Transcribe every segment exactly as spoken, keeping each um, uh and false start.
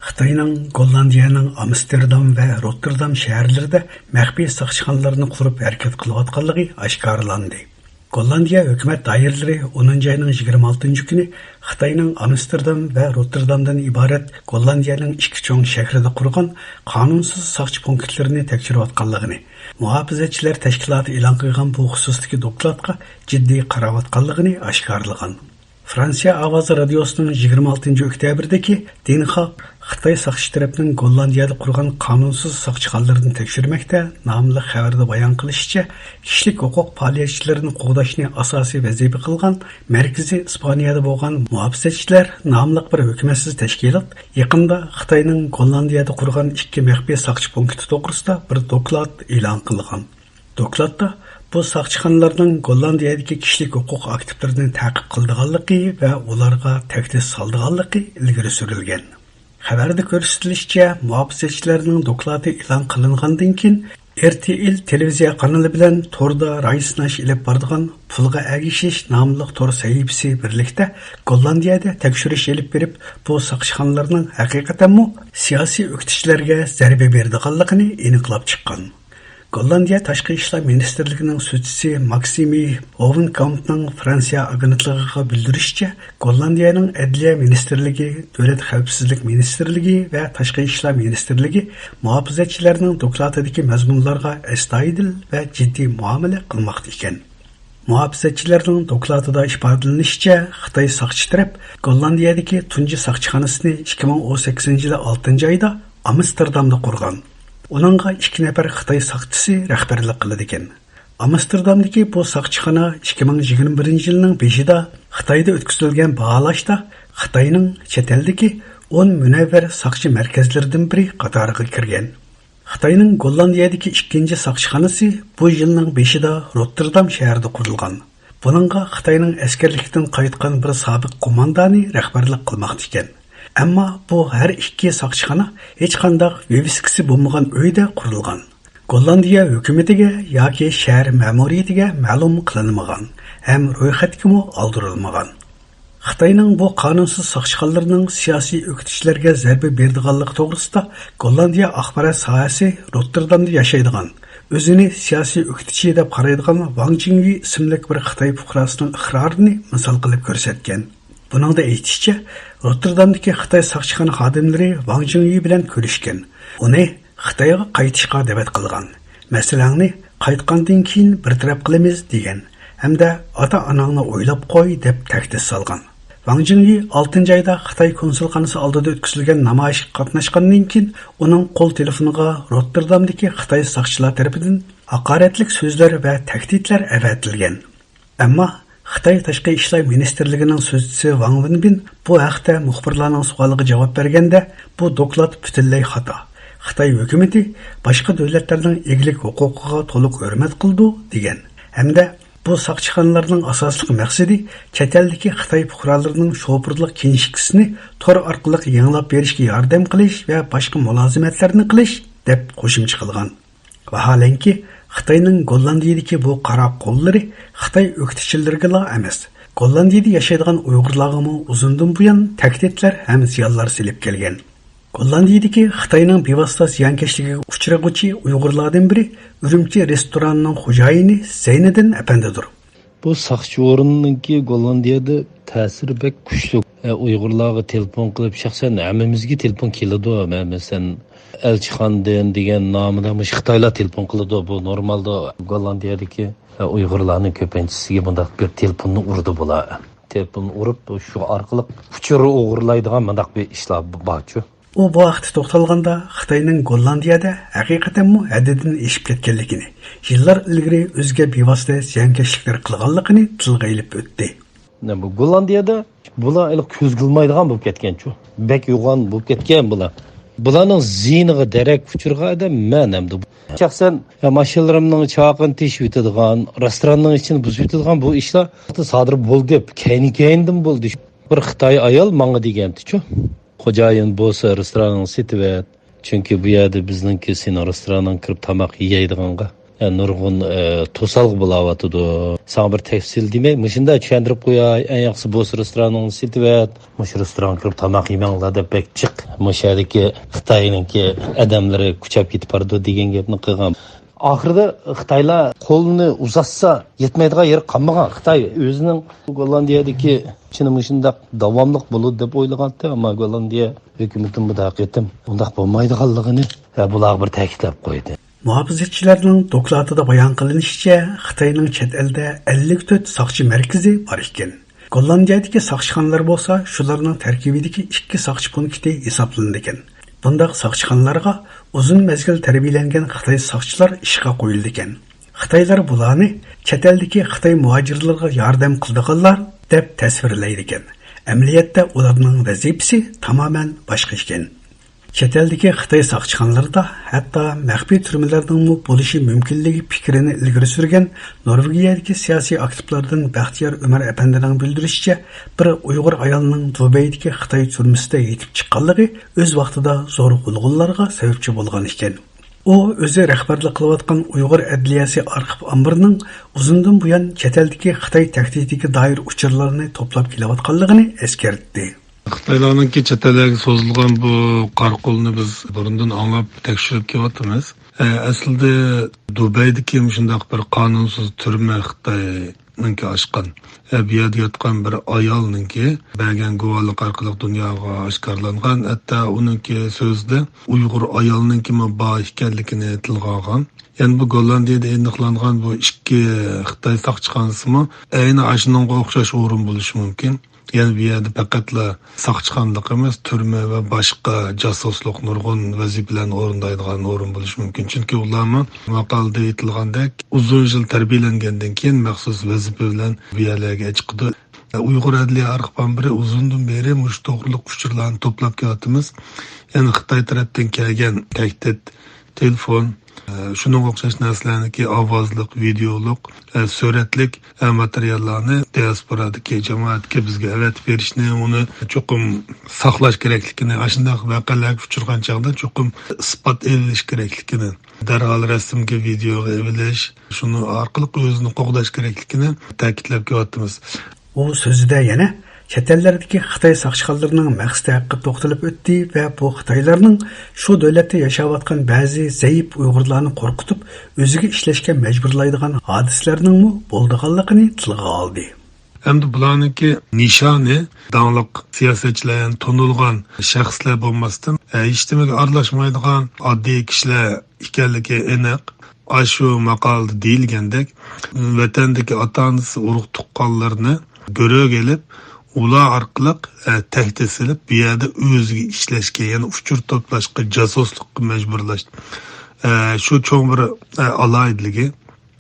خىتاينىڭ گوللاندىيەنىڭ ئامستېردام ۋە روتتېردام شەھەرلىرىدە مەخپىي ساقچىخانىلارنى قۇرۇپ ھەرىكەت قىلىۋاتقانلىقى ئاشكارىلاندى. گوللاندىيە ھۆكۈمەت دائىرىلىرى ئونىنچى ئاينىڭ يىگىرمە ئالتىنچى كۈنى خىتاينىڭ ئامستېردام ۋە روتتېردامدىن ئىبارەت گوللاندىيەنىڭ ئىككى چوڭ شەھىرىدە قۇرغان قانۇنسىز ساقچى پونكىتلىرىنى تەكشۈرۈۋاتقانلىقىنى، مۇھاپىزەتچىلەر تەشكىلاتى ئېلان قىلغان بۇ خۇسۇستىكى دوكلاتقا جىددىي قاراۋاتقانلىقىنى ئاشكارىلىغان. فرانسىيە ئاۋازى رادىيوسىنىڭ يىگىرمە ئالتىنچى ئۆكتەبىردىكى دىنخا خىتاي ساقچى تەرەپنىڭ گوللاندىيەدە قۇرغان قانۇنسىز ساقچىخانىلىرىنى تەكشۈرمەكتە ناملىق خەۋىرىدە بايان قىلىشىچە، كىشىلىك ھوقۇق پائالىيەتچىلىرىنى قوغداشنى ئاساسىي ۋەزىپە قىلغان مەركىزى ئىسپانىيەدە بولغان مۇھاپىزەتچىلەر ناملىق بىر ھۆكۈمەتسىز تەشكىلات يېقىندا خىتاينىڭ گوللاندىيەدە قۇرغان ئىككى مەخپىي ساقچى پونكىتى توغرىسىدا بىر دوكلات ئېلان قىلغان. دوكلاتتا بۇ ساقچىخانىلارنىڭ گوللاندىيەدىكى كىشىلىك ھوقۇق ئاكتىپلىرىنى تەقىب قىلىدىغانلىقى ۋە ئۇلارغا تەھدىت سالىدىغانلىقى ئىلگىرى سۈرۈلگەن. خەۋەردە كۆرسىتىلىشىچە، مۇھاپىزەتچىلەرنىڭ دوكلاتى ئېلان قىلىنغاندىن كېيىن، ئېر تې ئېل تېلېۋىزىيە قانىلى بىلەن توردا راي سىناش ئېلىپ بارىدىغان پۇلغا ئەگىشىش ناملىق تور سەھىپىسى بىرلىكتە گوللاندىيەدە تەكشۈرۈش ئېلىپ بېرىپ، بۇ ساقچىخانىلارنىڭ ھەقىقەتەنمۇ سىياسىي ئۆكتىچىلەرگە زەربە بېرىدىغانلىقىنى ئېنىقلاپ چىققان. گوللاندىيە تاشقى ئىشلار مىنىستىرلىكىنىڭ سۆزچىسى ماكسىمى ھوۋېنكامپنىڭ فرانسىيە ئاگېنتلىقىغا بىلدۈرۈشىچە، گوللاندىيەنىڭ ئەدلىيە مىنىستىرلىكى، دۆلەت خەۋپسىزلىك مىنىستىرلىكى ۋە تاشقى ئىشلار مىنىستىرلىكى مۇھاپىزەتچىلەرنىڭ دوكلاتىدىكى مەزمۇنلارغا ئەستايىدىل ۋە جىددىي مۇئامىلە قىلماقتا ئىكەن. مۇھاپىزەتچىلەرنىڭ دوكلاتىدا ئىپادىلىنىشىچە، خىتاي ساقچى تەرەپ گوللاندىيەدىكى تۇنجى ساقچىخانىسىنى ئىككى مىڭ ئون سەككىزىنچى يىلى ئالتىنچى ئايدا ئامستېردامدا قۇرغان. ئۇنىڭغا ئىككى نەپەر خىتاي ساقچىسى رەھبەرلىك قىلىدىكەن. ئامستېردامدىكى بۇ ساقچىخانا ئىككى مىڭ يىگىرمە بىرىنچى يىلنىڭ بېشىدا خىتايدا ئۆتكۈزۈلگەن باھالاشتا خىتاينىڭ چەت ئەلدىكى ئون مۇنەۋۋەر ساقچى مەركەزلىرىدىن بىرى قاتارىغا كىرگەن. خىتاينىڭ گوللاندىيەدىكى ئىككىنچى ساقچىخانىسى بۇ يىلنىڭ بېشىدا روتتېردام شەھىرىدە قۇرۇلغان. بۇنىڭغا خىتاينىڭ ئەسكەرلىكتىن قايتقان بىر سابىق قوماندانى رەھبەرلىك قىلماقتا ئىكەن. ئەمما بۇ ھەر ئىككى ساقچىخانا ھېچقانداق ۋىۋىسكىسى بولمىغان ئۆيدە قۇرۇلغان. گوللاندىيە ھۆكۈمىتىگە ياكى شەھەر مەمۇرىيىتىگە مەلۇم قىلىنمىغان ھەم رويخەتكىمۇ ئالدۇرۇلمىغان. خىتاينىڭ بۇ قانۇنسىز ساقچىخانىلىرىنىڭ سىياسىي ئۆكتىچىلەرگە زەربە بېرىدىغانلىقى توغرىسىدا گوللاندىيە ئاخبارات ساھەسى روتتېردامدا ياشايدىغان، ئۆزىنى سىياسىي ئۆكتىچى دەپ قارايدىغان ۋاڭ جىڭيۈ ئىسىملىك بىر خىتاي پۇقراسىنىڭ ئىقرارىنى مىسال قىلىپ كۆرسەتكەن. بۇنىڭدا ئېيتىشىچە، روتتېردامدىكى خىتاي ساقچىخانا خادىملىرى ۋاڭ جىڭيۈ بىلەن كۆرۈشكەن. ئۇنى خىتايغا قايتىشقا دەۋەت قىلغان. مەسىلەڭنى قايتقاندىن كېيىن بىر تەرەپ قىلىمىز دېگەن ھەمدە ئاتا-ئاناڭنى ئويلاپ قوي دەپ تەھدىت سالغان. ۋاڭ جىڭيى ئالتىنچى ئايدا خىتاي كونسۇلخانىسى ئالدىدا ئۆتكۈزۈلگەن نامايىشقا قاتناشقاندىن كېيىن ئۇنىڭ قول تېلېفونىغا روتتېردامدىكى خىتاي ساقچىلار تەرىپىدىن ھاقارەتلىك سۆزلەر ۋە تەھدىتلەر ئەۋەتىلگەن. ئەمما خىتاي تاشقى ئىشلار مىنىستىرلىكىنىڭ سۆزچىسى ۋاڭ ۋېنبىن بۇ ھەقتە مۇخبىرلارنىڭ سوئالىغا جاۋاب بەرگەندە، بۇ دوكلات پۈتۈنلەي خاتا. خىتاي ھۆكۈمىتى باشقا دۆلەتلەرنىڭ ئىگىلىك ھوقۇقىغا تولۇق ھۆرمەت قىلىدۇ، دېگەن. ھەمدە بۇ ساقچىخانىلارنىڭ ئاساسلىق مەقسىتى چەت ئەلدىكى خىتاي پۇقرالىرىنىڭ شوپۇرلۇق كىنىشكىسىنى تور ئارقىلىق يېڭىلاپ بېرىشكە ياردەم قىلىش ۋە باشقا مۇلازىمەتلەرنى قىلىش، دەپ قوشۇمچە قىلغان. ۋاھالەنكى، خىتاينىڭ گوللاندىيىدىكى بۇ قارا قوللىرى خىتاي ئۆكتىچىلىرىگىلا ئەمەس، گوللاندىيىدە ياشايدىغان ئۇيغۇرلارغىمۇ ئۇزۇندىن بۇيان تەھدىتلەر ھەم زىيانلار سېلىپ كەلگەن. گوللاندىيىدىكى خىتاينىڭ بىۋاسىتە زىيانكەشلىكىگە ئۇچرىغۇچى ئۇيغۇرلاردىن بىرى ئۈرۈمچى رېستورانىنىڭ خوجايىنى زەينىدىن ئەپەندىدۇر. بۇ ساقچى ئورنىنىڭكى گوللاندىيەدە تەسىرى بەك كۈچلۈك. ئە، ئۇيغۇرلارغا تېلېفون قىلىپ، شەخسەن ھەممىمىزگە تېلېفون كېلىدۇ. مە-، مەسىلەن، ئەلچىخانىدىن دېگەن نامىدا مۇشۇ خىتايلار تېلېفون قىلىدۇ. بۇ نورمالدا گوللاندىيەدىكى، ئە، ئۇيغۇرلارنىڭ كۆپىنچىسىگە بۇنداق بىر تېلېفوننى ئۇرىدۇ بۇلار. تېلېفون ئۇرۇپ، شۇ ئارقىلىق ئۇچۇر ئوغرىلايدىغان مۇنداق بىر ئىشلار بارچۇ. ئۇ بۇ ھەقتە توختالغاندا، خىتاينىڭ گوللاندىيەدە ھەقىقەتەنمۇ ھەددىدىن ئېشىپ كەتكەنلىكىنى، يىللار ئىلگىرى ئۆزىگە بىۋاسىتە زىيانكەشلىكلەر قىلغانلىقىنى تىلغا ئېلىپ ئۆتتى. نە، بۇ گوللاندىيەدە بۇلار ھېلىقى كۆزگە ئىلمايدىغان بولۇپ كەتكەنچۇ. بەك يوغان بولۇپ كەتكەن بۇلار. بۇلارنىڭ زىيىنىغا دېرەك ئۇچرىغان ئادەم مەن ئەمدى. شەخسەن، يا، ماشىنىلىرىمنىڭ چاقىنى تېشىۋېتىدىغان، رېستوراننىڭ ئىچىنى بۇزۇۋېتىدىغان بۇ ئىشلار سادىر بولدى، كەينى-كەينىدىن بولدى. بىر خىتاي ئايال ماڭا دېگەنتىچۇ. خوجايىن بولسا رېستورانىڭنى سېتىۋەت. چۈنكى بۇ يەردە بىزنىڭكى سېنىڭ رېستورانىڭغا كىرىپ تاماق يېيەيدىغانغا ئە، نۇرغۇن، ئە، توسالغۇ بولاۋاتىدۇ. ساڭا بىر تەپسىل دېمەي، مۇشۇنداق چۈشەندۈرۈپ قوياي، ئەڭ ياخشىسى بۇ رېستوراننى سېتىۋەت، مۇشۇ رېستورانغا كىرىپ تاماق يېمەڭلار دەپ بەك جىق مۇشۇ يەردىكى خىتاينىڭكى ئادەملىرى كۈچەپ كېتىپ بارىدۇ دېگەن گەپنى قىلغان. ئاخىرىدا خىتايلار قولىنى ئۇزاتسا يەتمەيدىغان يېرى قالمىغان. خىتاي ئۆزىنىڭ گوللاندىيەدىكى ئىشىنى مۇشۇنداق داۋاملىق بولىدۇ دەپ ئويلىغانتى، ئەمما گوللاندىيە ھۆكۈمىتى بۇ قېتىم ئۇنداق بولمايدىغانلىقىنى، ھە، بۇلارغا بىر تەكىتلەپ قويدى. مۇھاپىزەتچىلەرنىڭ دوكلاتىدا بايان قىلىنىشىچە، خىتاينىڭ چەت ئەلدە ئەللىك تۆت ساقچى مەركىزى بار ئىكەن. گوللاندىيەدىكى ساقچىخانىلار بولسا شۇلارنىڭ تەركىبىدىكى ئىككى ساقچى پونكىتى ھېسابلىنىدىكەن. بۇنداق ساقچىخانىلارغا ئۇزۇن مەزگىل تەربىيەلەنگەن خىتاي ساقچىلار ئىشقا قويۇلىدىكەن. خىتايلار بۇلارنى چەت ئەلدىكى خىتاي مۇھاجىرلىرىغا ياردەم قىلىدىغانلار دەپ تەسۋىرلەيدىكەن. ئەمەلىيەتتە ئۇلارنىڭ ۋەزىپىسى تامامەن باشقا ئىكەن. چەت ئەلدىكى خىتاي ساقچىخانىلىرىدا ھەتتا مەخپىي تۈرمىلەرنىڭمۇ بولۇشى مۇمكىنلىكى پىكرىنى ئىلگىرى سۈرگەن نورۋېگىيەدىكى سىياسىي ئاكتىپلاردىن بەختىيار ئۆمەر ئەپەندىنىڭ بىلدۈرۈشىچە، بىر ئۇيغۇر ئايالنىڭ دۇبەيدىكى خىتاي تۈرمىسىدە يېتىپ چىققانلىقى ئۆز ۋاقتىدا زور غۇلغۇلىلارغا سەۋەبچى بولغان ئىكەن. ئۇ ئۆزى رەھبەرلىك قىلىۋاتقان ئۇيغۇر ئەدلىيەسى ئارخىپ ئامبىرىنىڭ ئۇزۇندىن بۇيان چەت ئەلدىكى خىتاي تەھدىتىگە دائىر ئۇچۇرلارنى توپلاپ كېلىۋاتقانلىقىنى ئەسكەرتتى. خىتايلارنىڭكى چەت ئەللەرگە سوزۇلغان بۇ قارا قولىنى بىز بۇرۇندىن ئاڭلاپ تەكشۈرۈپ كېلىۋاتىمىز. ئە، ئەسلىدە دۇبەيدىكى مۇشۇنداق بىر قانۇنسىز تۈرمە خىتاينىڭكى ئاچقان. ئە، بۇ يەردە ياتقان بىر ئايالنىڭكى بەرگەن گۇۋاھلىق ئارقىلىق دۇنياغا ئاشكارىلانغان. ھەتتا ئۇنىڭكى سۆزىدە ئۇيغۇر ئايالنىڭكىمۇ بار ئىكەنلىكىنى تىلغا ئالغان. يەنە بۇ گوللاندىيەدە ئېنىقلانغان بۇ ئىككى خىتاي ساقچىخانىسىمۇ ئەينى ئاشۇنىڭغا ئوخشاش ئورۇن بولۇشى مۇمكىن. يەنى بۇ يەردە پەقەتلا ساقچىخانىلىق ئەمەس، تۈرمە ۋە باشقا جاسۇسلۇق نۇرغۇن ۋەزىپىلەرنى ئورۇندايدىغان ئورۇن بولۇشى مۇمكىن. چۈنكى ئۇلارمۇ ماقالىدە ئېيتىلغاندەك، ئۇزۇن يىل تەربىيەلەنگەندىن كېيىن مەخسۇس ۋەزىپە بىلەن بۇ يەرلەرگە چىقىدۇ. ئۇيغۇر ئەدلىيە ئارخىپى ئامبىرى ئۇزۇندىن بېرى مۇشۇ توغرىلىق ئۇچۇرلارنى توپلاپ كېلىۋاتىمىز. يەنى خىتاي تەرەپتىن كەلگەن تەھدىت، تېلېفون، ئە، شۇنىڭغا ئوخشاش نەرسىلەرنىكى ئاۋازلىق، ۋىدېئولۇق، ئە، سۈرەتلىك، ئە، ماتېرىياللارنى دىياسپورادىكى جامائەتكە بىزگە ئەۋەتىپ بېرىشنى، ئۇنى چوقۇم ساقلاش كېرەكلىكىنى، ئاشۇنداق ۋەقەلەرگە ئۇچرىغان چاغدا چوقۇم ئىسپات ئېلىش كېرەكلىكىنى، دەرھال رەسىمگە، ۋىدېئوغا ئېلىش، شۇنىڭ ئارقىلىق ئۆزىنى قوغداش كېرەكلىكىنى تەكىتلەپ كېلىۋاتىمىز. ئۇ سۆزىدە يەنە چەت ئەللەردىكى خىتاي ساقچىخانىلىرىنىڭ مەقسىتى ھەققىدە توختىلىپ ئۆتتى ۋە بۇ خىتايلارنىڭ شۇ دۆلەتتە ياشاۋاتقان بەزى زەئىپ ئۇيغۇرلارنى قورقۇتۇپ، ئۆزىگە ئىشلەشكە مەجبۇرلايدىغان ھادىسىلەرنىڭمۇ بولىدىغانلىقىنى تىلغا ئالدى. ئەمدى بۇلارنىڭكى نىشانى داڭلىق سىياسەتچىلەر، يەنى تونۇلغان شەخسلەر بولماستىن، ھېچنېمىگە ئارىلاشمايدىغان ئاددىي كىشىلەر ئىكەنلىكى ئېنىق. ئاشۇ ماقالىدە دېيىلگەندەك، ۋەتەندىكى ئاتا-ئانىسى، ئۇرۇق-تۇغقانلىرىنى گۆرۈگە ئېلىپ، ئۇلار ئارقىلىق، ئە، تەھدىت سېلىپ، بۇ يەردە ئۆزىگە ئىشلەشكە، يەنى ئۇچۇر توپلاشقا، جاسۇسلۇققا مەجبۇرلاش، ئە، شۇ چوڭ بىر، ئە، ئالاھىدىلىكى.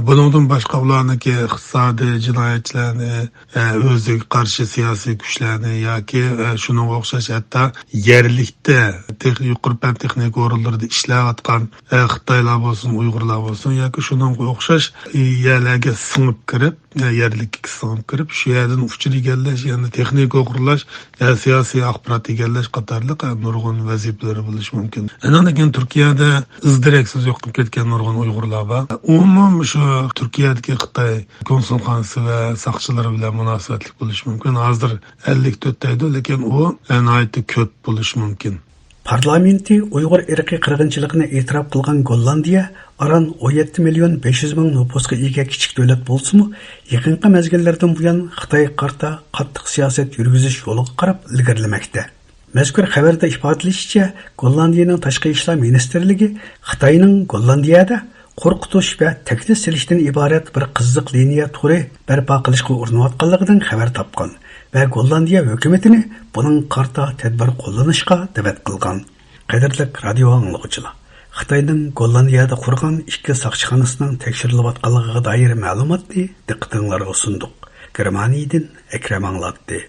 بۇنىڭدىن باشقا ئۇلارنىڭكى ئىقتىسادىي جىنايەتچىلەرنى، ئە، ئۆزىگە قارشى سىياسىي كۈچلەرنى ياكى، ئە، شۇنىڭغا ئوخشاش ھەتتا يەرلىكتە تېخ-، يۇقىرى پەن تېخنىكا ئورۇنلىرىدا ئىشلەۋاتقان، ئە، خىتايلار بولسۇن، ئۇيغۇرلار بولسۇن ياكى شۇنىڭغا ئوخشاش يەرلەرگە سىڭىپ كىرىپ، ئە، يەرلىككە سىڭىپ كىرىپ، شۇ يەردىن ئۇچۇر ئىگىلەش، يەنى تېخنىكا ئوغرىلاش، يا سىياسىي ئاخبارات ئىگىلەش قاتارلىق، ئە، نۇرغۇن ۋەزىپىلىرى بولۇشى مۇمكىن. ئاندىن كېيىن تۈركىيەدە ئىز-دېرەكسىز يوقىلىپ كەتكەن نۇرغۇن ئۇيغۇرلار بار. ئومۇمەن شۇ تۈركىيەدىكى خىتاي كونسۇلخانىسى ۋە ساقچىلىرى بىلەن مۇناسىۋەتلىك بولۇشى مۇمكىن. ھازىر ئەللىك تۆت دەيدۇ، لېكىن ئۇ، ئە، ناھايىتى كۆپ بولۇشى مۇمكىن. پارلامېنتى ئۇيغۇر ئىرقىي قىرغىنچىلىقىنى ئېتىراپ قىلغان گوللاندىيە ئاران ئون يەتتە مىليون بەش يۈز مىڭ نوپۇسقا ئىگە كىچىك دۆلەت بولسىمۇ، يېقىنقى مەزگىللەردىن بۇيان خىتايغا قارىتا قاتتىق سىياسەت يۈرگۈزۈش يولىغا قاراپ ئىلگىرىلىمەكتە. مەزكۇر خەۋەردە ئىپادىلىشىچە، گوللاندىيەنىڭ تاشقى ئىشلار مىنىستىرلىكى خىتاينىڭ گوللاندىيەدە قورقۇتۇش ۋە تەھدىت سېلىشتىن ئىبارەت بىر قىزىق لىنىيە تورى بەرپا قىلىشقا ئۇرۇنۇۋاتقانلىقىدىن خەۋەر تاپقان ۋە گوللاندىيە ھۆكۈمىتىنى بۇنىڭغا قارىتا تەدبىر قوللىنىشقا دەۋەت قىلغان. قەدىرلىك رادىيو ئاڭلىغۇچىلار، خىتاينىڭ گوللاندىيەدە قۇرغان ئىككى ساقچىخانىسىنىڭ تەكشۈرۈلۈۋاتقانلىقىغا دائىر مەلۇماتنى دىققىتىڭلارغا سۇندۇق. گېرمانىيەدىن ئەكرەم ئاڭلاتتى.